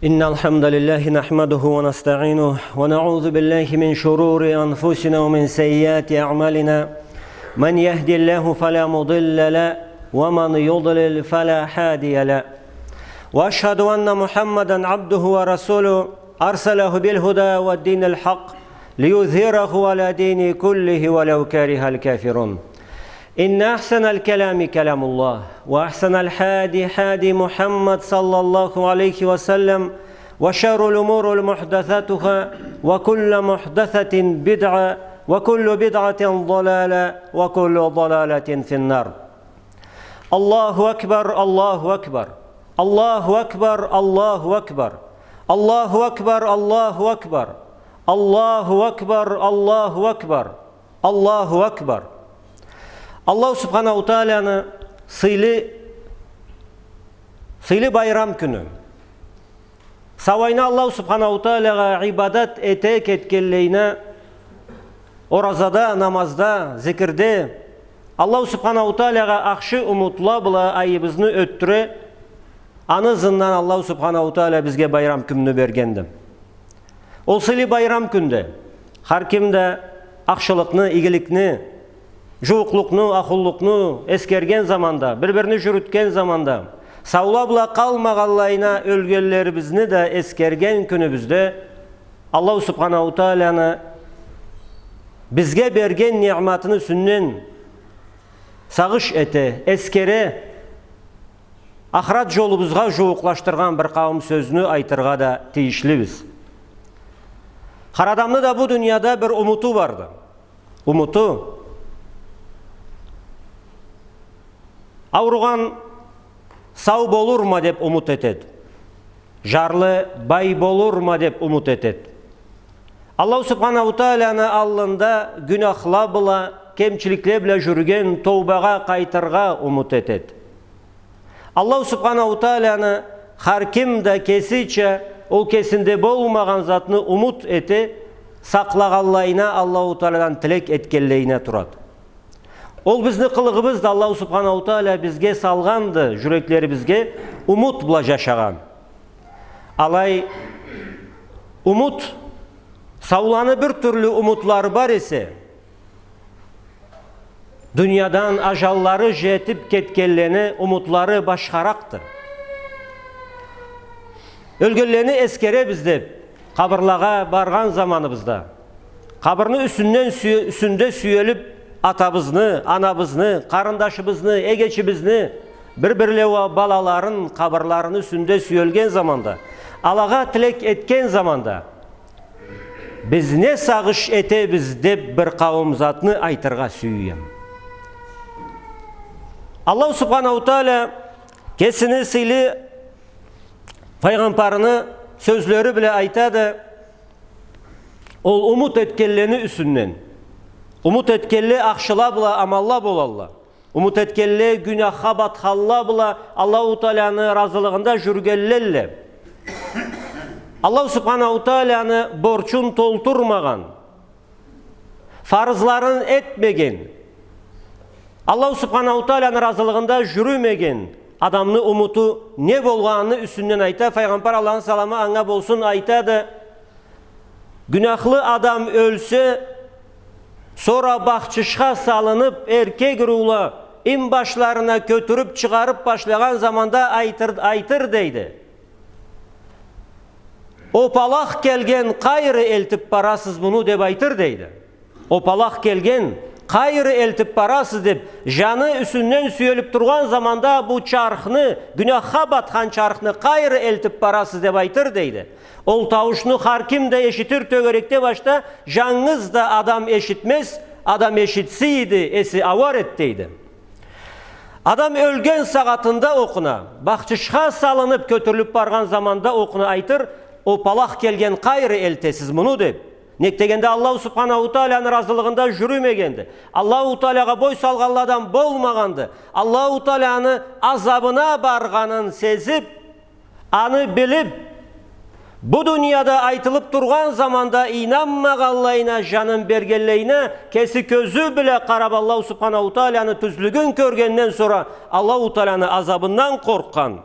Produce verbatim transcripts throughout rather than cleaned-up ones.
إن الحمد لله نحمده ونستعينه ونعوذ بالله من شرور أنفسنا ومن سيئات أعمالنا. من يهد الله فلا مضل له ومن يضلل فلا هادي له. وأشهد أن محمدا عبده ورسوله أرسله بالهدى والدين الحق ليظهره على دين كله ولو كره الكافرون. إن أحسن الكلام كلام الله، وأحسن الهدي هدي محمد صلى الله عليه وسلم، وشر الأمور محدثاتها، وكل محدثة بدعة، وكل بدعة ضلالة، وكل ضلالة في النار. الله أكبر، الله أكبر، الله أكبر، الله أكبر، الله أكبر، الله أكبر، الله أكبر، الله أكبر. Аллаху Акбар. Аллаху Субханаху Тааланы сыйлы, сыйлы байрам кюню. Сауайны Аллаху Субханаху Таалагъа ибадат эте кетгенлейине, оразада, намазда, зикирде, Аллаху Субханаху Таалагъа ахшы умутла бла айыбызны ётдюре, аны ызындан Аллаху Субханаху Таала бизге байрам кюнню бергенди. Ол сыйлы байрам кюнде хар ким да ахшылыкъны, игиликни, жууукълукъну, ахунлукъну эсгерген заманда, бир-бирини жюрютген заманда, саула бла къалмагъанлайына ёлгенлерибизни да эсгерген кюнюбюзде, Аллаху Субханаху Тааланы бизге берген ниъматыны юсюнден сагъыш эте, эсгере, ахырат жолубузгъа жууукълашдыргъан бир къауум сёзню айтыргъа да тийишлибиз. Хар адамны да бу дунияда бир умуту барды. Умуту. Ауругъан сау болурма деп умут этеди. Жарлы бай болурма деп умут этеди. Аллаху Субханаху Тааланы аллында гюнахла бла, кемчиликле бла жюрюген, тоубагъа къайтыргъа умут этеди. Аллаху Субханаху Тааланы хар ким да кесича, ол кесинде болмагъан затны умут эте, сакълагъанлайына Аллаху Тааладан тилек этгенлейине турады. Ол бизни къылыгъыбызды, Аллаху Субханаху Таала бизге салгъанды, жюреклерибизге умут бла жашагъан. Алай умут, сауланы бир тюрлю умутлары бар эсе, дуниядан ажаллары жетип кетгенлени умутлары башхаракъды. Ёлгенлени эсгеребиз деп, къабырлагъа баргъан заманыбызда, къабырны юсюнден сюе-, юсюнде сюелип, атабызны, анабызны, къарындашыбызны, эгечибизни, бир-бирле уа балаларын къабырларыны юсюнде сюелген заманда, алагъа тилек этген заманда, биз не сагъыш этебиз деп бир къауум затны айтыргъа сюеме. Аллаху Субханаху Таала кесини сыйлы файгъамбарыны сёзлери бла айтады, ол умут этгенлени юсюнден. Умут этгенле ахшыла бла аманла болалла. Умут этгенле гюнахха батханла бла Аллаху Тааланы ыразылыгъында жюрюгенлелле. Аллаху Субханаху Тааланы борчун толтурмагъан, фарызларын этмеген, Аллаху Субханаху Тааланы ыразылыгъында жюрюмеген адамны умуту не болгъаныны юсюнден айта. Файгъамбар, Аллахны саламы анга болсун, айтады: гюнахлы адам ёлсе, сора бахчышха салынып, эркек ырыула инбашларына кётюрюп чыгъарып башлагъан заманда айтыр, айтыр, дейди. Опалакъ келген, къайры элтип барасыз муну, деп айтыр, дейди. Опалакъ келген, къайры элтип барасыз деп, жаны юсюнден сюелип тургъан заманда бу чархны, гюнахха батхан чархны къайры элтип барасыз деп айтыр, дейди. Ол тауушну хар ким да эшитир тёгерекде башда, жангыз да адам эшитмез, адам эшитсе эди, эси ауар эди, дейди. Адам ёлген сагъатында окъуна, бахчышха салынып кётюрюлюп баргъан заманда окъуна айтыр: опалакъ келген, къайры элтесиз муну, деп. Нек дегенде Аллаху Субханаху Тааланы ыразылыгъында жюрюмегенди. Аллаху Таалагъа бой салгъанладан болмагъанды. Аллаху Тааланы азабына баргъанын сезип, аны билип, бу дунияда айтылып тургъан заманда ийнанмагъанлайына, жанын бергенлейине, кеси кёзю бла къарап, Аллаху Субханаху Тааланы тюзлюгюн кёргенден сора, Аллаху Тааланы азабындан къоркъгъан.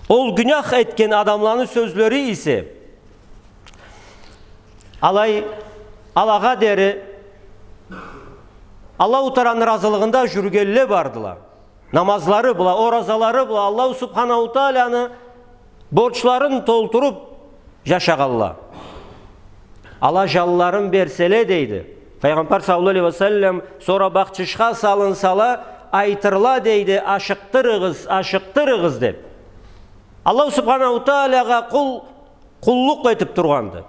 Ол гюнях этген адамланы сёзлери эсе, алай, алагъа дери Аллаху Тааланы разылыгъында жюрюгенле бардыла. Намазлары бла, оразалары бла Аллаху Субханаху Тааланы борчларын толтуруп жашагъанла. Ала жанларын берселе, дейди Файгъамбар саллаллаху алейхи ва саллам, сора бахчышха салынсала, айтырла, дейди, ашыкъдырыгъыз, ашыкъдырыгъыз деп. Аллаху Субханаху Таалагъа къул къуллукъ этип тургъанды.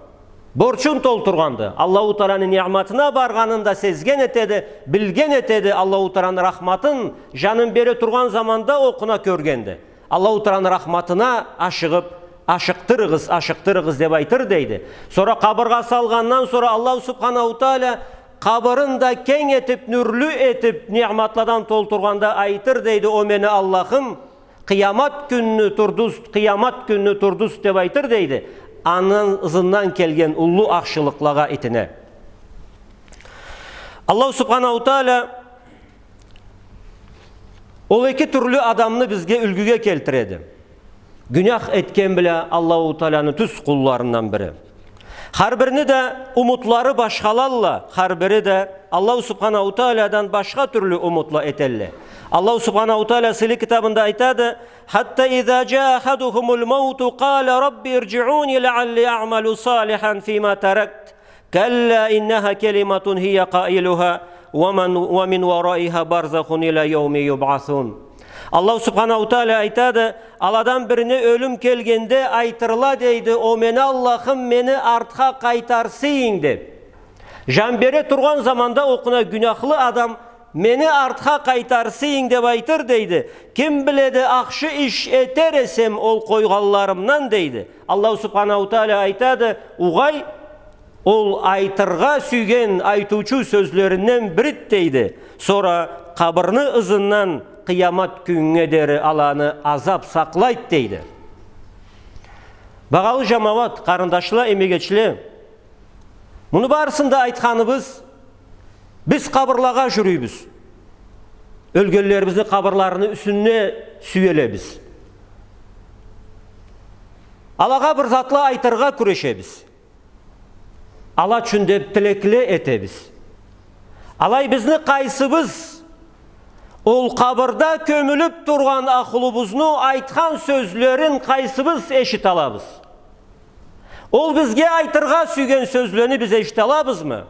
Борчун толтургъанды. Аллаху Тааланы ниъматына баргъанын да сезген этеди, билген этеди, Аллаху Тааланы рахматын жанын бере тургъан заманда окъуна кёргенди. Аллаху Тааланы рахматына ашыгъып, ашыкъдырыгъыз, ашыкъдырыгъыз деп айтыр, дейди. Сора къабыргъа салгъандан сора Аллаху Субханаху Таала къабырын да кенг этип, нюрлю этип, ниъматладан толтургъанда айтыр, дейди, о мени Аллахым, къыямат кюнню турдуз, къыямат кюнню турдуз деп айтыр, дейди. Анын ызындан келген уллу ахшылыкълагъа итине. Аллаху Субханаху Таала ол эки тюрлю адамны бизге юлгюге келтиреди. Гюнях этген бла Аллаху Тааланы тюз къулларындан бири. Хар бирини да умутлары башхалалла, хар бири да Аллаху Субханаху Тааладан башха тюрлю умутла этелле. Аллаху Субханаху Таала сыйлы китабында айтады: «حتى إذا جاء أحدهم الموت قال رب ارجعون لعلي أعمل صالحا فيما تركت كلا إنها كلمة هي قائلها ومن، ومن ورائها برزخ إلى يوم يبعثون». Аллаху Субханаху Таала айтады, аладан бирине ёлюм келгенде айтырла, дейди, о мени Аллахым, мени артха къайтарсыйынг деп. Жан бере тургъан заманда окъуна гюняхлы адам, мени артха къайтарсыйынг деп айтыр, дейди. Ким биледи, ахшы иш этер эсем ол къойгъанларымдан, дейди. Аллаху Субханаху Таала айтады, угъай, ол айтыргъа сюйген айтыучу сёзлеринден бириди, дейди. Сора къабырны ызындан къыямат кюннге дери аланы азап сакълайды, дейди. Багъалы жамауат, къарындашла, эмегечле, муну барысын да айтханыбыз, биз къабырлагъа жюрюйбюз. Ёлгенлерибизни къабырларыны юсюнде сюелебиз. Алагъа бир затла айтыргъа кюрешебиз. Ала ючюн деп тилекле этебиз. Алай бизни къайсыбыз ол къабырда кёмюлюп тургъан ахлубузну айтхан сёзлерин къайсыбыз эшиталабыз? Ол бизге айтыргъа сюйген сёзлени биз эшиталабызмы?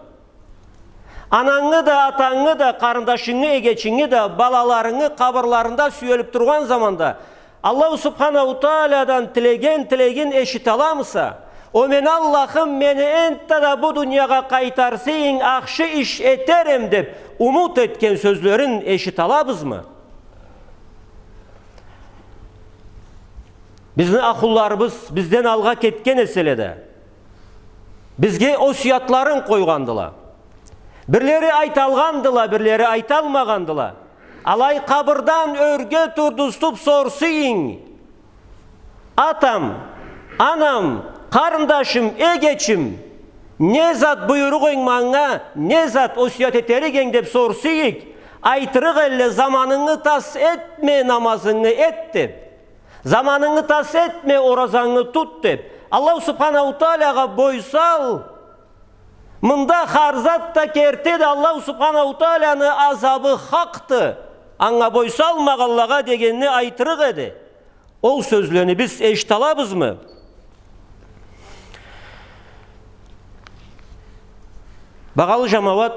Анангы да, атангы да, къарындашынгы, эгечинги да, балаларынгы къабырларында сюелип тургъан заманда Аллаху Субханаху Тааладан тилеген тилегин эшиталамыса, о мени Аллахым, мени энтта да бу дуниягъа къайтарсыйынг, ахшы иш этерем деп умут этген сёзлерин эшиталабызмы? Бизни ахлуларыбыз бизден алгъа кетген эселе да, бизге осуятларын къойгъандыла. Бирлери айталгъандыла, бирлери айталмагъандыла. Алай къабырдан ёрге тургъузтуп сорсуйунг: «Атам, анам, къарындашым, эгечим, не зат буюругъунг манга, не зат осуят этеригинг?» — деп сорсуйук, айтырыкъ элле: «Заманынгы тас этме, намазынгы эт», — деп. «Заманынгы тас этме, оразангы тут», — деп. Аллаху Субханаху Таалагъа бой сал. Мында хар зат да кертиди, Аллаху Субханаху Тааланы азабы хакъды. Анга бой салмагъанлагъа дегенни айтырыкъ эди. Ол сёзлени биз эшиталабызмы? Багъалы жамауат,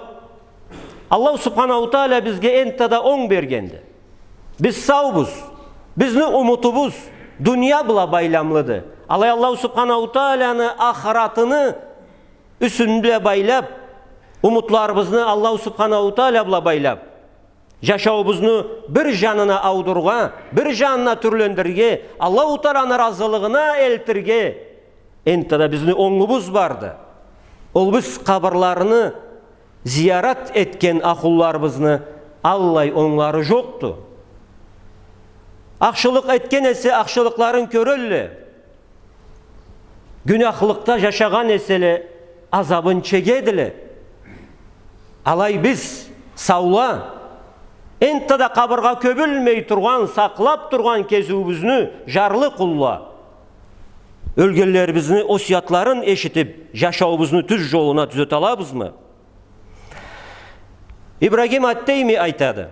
Аллаху Субханаху Таала бизге энтта да онг бергенди. Биз саубуз. Бизни умутубуз дуния бла байламлыды. Алай Аллаху Субханаху Тааланы ахыратыны юсюн бла байлап, умутларыбызны Аллаху Субханаху Таала бла байлап, жашауубузну бир жанына аудурургъа, бир жанына тюрлендирирге, Аллаху Тааланы ыразылыгъына элтирге энтта да бизни онгубуз барды. Ол биз къабырларыны зиярат этген ахлуларыбызны аллай онглары жокъду. Ахшылыкъ этген эсе, ахшылыкъларын кёрелле. Гюняхлыкъда жашагъан эселе, азабын чегедиле. Алай биз, саула, Энтта да къабыргъа кёмюлмей тургъан, сакълап тургъан кесиубюзню жарлы къулла. Ёлгенлерибизни осуятларын эшитип, жашауубузну тюз жолуна тюзете алабызмы? Ибрагим ат-Тейми айтады: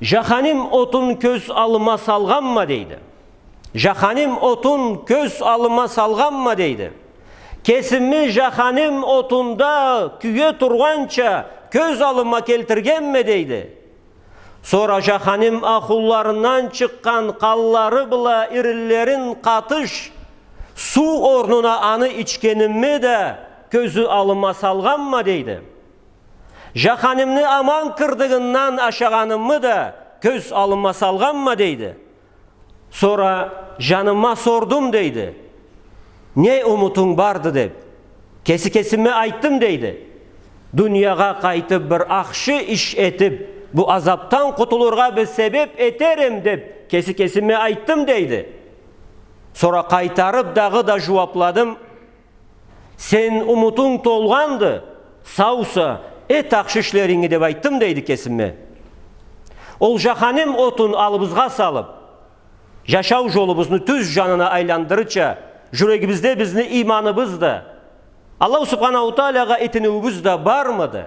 «Жаханим отун кёз аллыма салгъанма, — дейди. — Жаханим отун кёз аллыма салгъанма, — дейди. — Кесими жаханим отунда кюе тургъанча кёз аллыма келтиргенме, — дейди. — Сора жаханим ахунларындан чыкъгъан къанлары бла иринлерин къатыш суу орнуна аны ичгенимни да кёз аллыма салгъанма, — дейди. — Жаханимни аман кырдыгъындан ашагъанымы да кёз аллыма салгъанма, — дейди. — Сора жаныма сордум, — дейди, — не умутунг барды деп. Кеси кесиме айтдым, — дейди, — дуниягъа къайтып бир ахшы иш этип, бу азапдан къутулургъа бир себеп этерем деп, кеси кесиме айтдым, — дейди. — Сора къайтарып дагъыда жууапладым: сен умутунг толгъанды, сауса, эт ахшы ишлеринги деп айтдым, — дейди, — кесиме. Ол жаханим отун аллыбызгъа салып, жашау жолубузну тюз жанына айландырырча, жюрегибизде бизни иманыбыз да, Аллаху Субханаху Таалагъа этиниуюбюз да бармыды?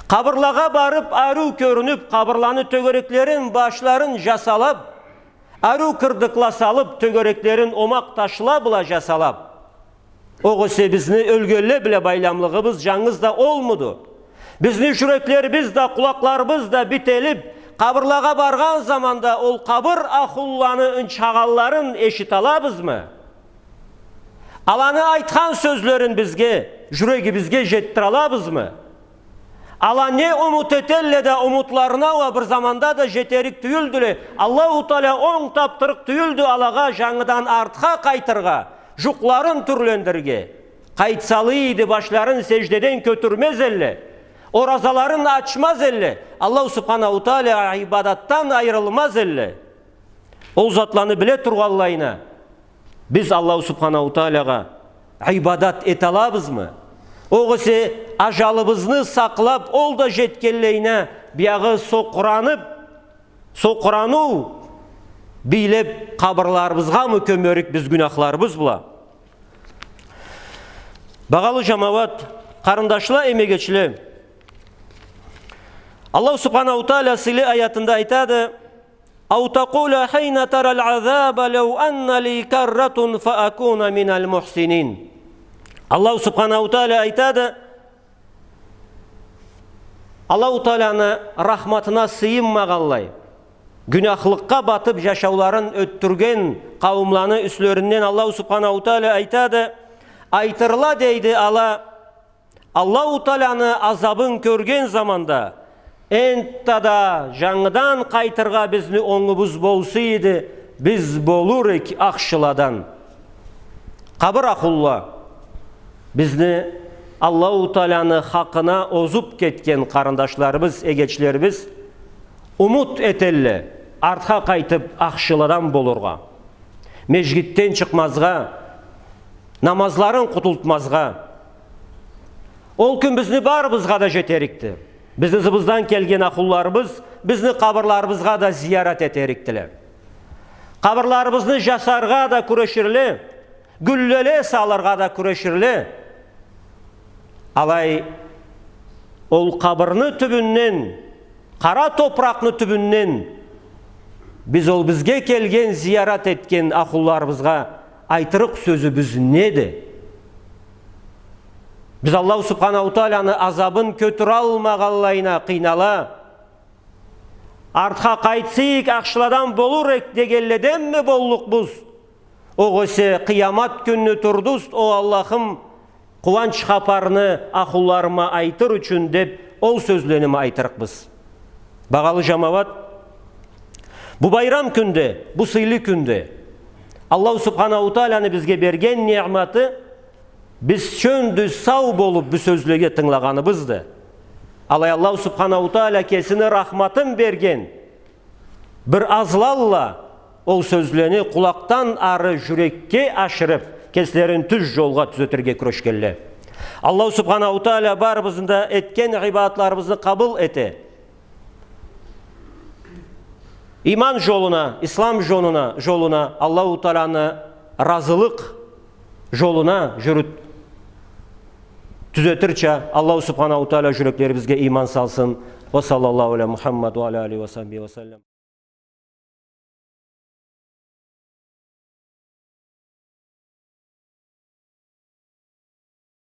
Къабырлагъа барып, ариу кёрюнюп, къабырланы тёгереклерин, башларын жасалап, ариу кырдыкла салып, тёгереклерин омакъ ташла бла жасалап, огъесе бизни ёлгенле бла байламлыгъыбыз жангыз да олмуду? Бизни жюреклерибиз да, къулакъларыбыз да бителип, къабырлагъа баргъан заманда ол къабыр ахунланы ынчхагъанларын эшите алабызмы? Аланы айтхан сёзлерин бизге, жюрегибизге жетдире алабызмы? Ала не умут этелле да, умутларына уа бир заманда да жетерик тюйюлдюле. Аллаху Таала онг тапдырыкъ тюйюлдю алагъа жангыдан артха къайтыргъа, жукъларын тюрлендирирге. Къайтсала эди, башларын сеждеден кётюрмез элле, оразаларын ачмаз элле, Аллаху Субханаху Таала ибадатдан айырылмаз элле. Ол затланы биле тургъанлайына, биз Аллаху Субханаху Таалагъа ибадат эте алабызмы? Огъесе ажалыбызны сакълап, ол да жетгенлейине, биягъы сокъуранып, сокъураныу бийлеп, къабырларыбызгъамы кёмерик биз гюнахларыбыз бла? Багъалы жамауат, къарындашла, эм эгечле, Аллаху Субханаху Таала сыйлы аятында айтады: أو تقول حين ترى العذاب لو أن لي كرة فأكون من المحسنين. Аллаху Субханаху Таала айтады, Аллаху Тааланы рахматына сыйынмагъанлай, гюнахлыкъгъа батып, жашауларын ётдюрген къауумланы юслеринден Аллаху Субханаху Таала айтады: айтырла, дейди, ала, Аллаху Тааланы азабын кёрген заманда, энтта да жангыдан къайтыргъа бизни онгубуз болса эди, биз болур эк ахшыладан. Къабыр ахунла, бизни Аллаху Тааланы хакъына озуп кетген къарындашларыбыз, эгечлерибиз умут этелле артха къайтып ахшыладан болургъа, межгитден чыкъмазгъа, намазларын къутултмазгъа. Ол кюн бизни барыбызгъа да жетерикди. Бизни ызыбыздан келген ахунларыбыз бизни къабырларыбызгъа да зиярат этерикдиле. Къабырларыбызны жасаргъа да кюреширле, гюллеле салыргъа да кюреширле. Алай, ол къабырны тюбюнден, къара топуракъны тюбюнден биз ол бизге келген, зиярат этген ахунларыбызгъа айтырыкъ сёзюбюз неди? Биз Аллаху Субханаху Тааланы азабын кётюралмагъанлайына къыйнала, артха къайтсакъ, ахшыладан болур эк дегенледенми боллукъбуз? Огъесе къыямат кюнню турдуз, о Аллахым, къууанч хапарны ахунларыма айтыр ючюн деп, ол сёзленими айтырыкъбыз? Багъалы жамауат, бу байрам кюнде, бу сыйлы кюнде Аллаху Субханаху Тааланы бизге берген ниъматы биз чёндю сау болуп бу сёзлеге тынгылагъаныбызды. Алай Аллаху Субханаху Таала кесини рахматын берген, бир азлалла ол сёзлени къулакъдан ары жюрекге ашырып, кеслерин тюз жолгъа тюзетирге кюрешгенле. Аллаху Субханаху Тааля барыбызны да этген ибадатларыбызны къабыл эте. Иман жолуна, ислам жолуна, жолуна, Аллаху Тааляны разылыкъ жолуна жюрют-, тюзетирча Аллаху Субханаху Тааля жюреклерибизге иман салсын. Ва саллаллаху аля Мухаммад ва аля алихи ва сахбихи ва саллам.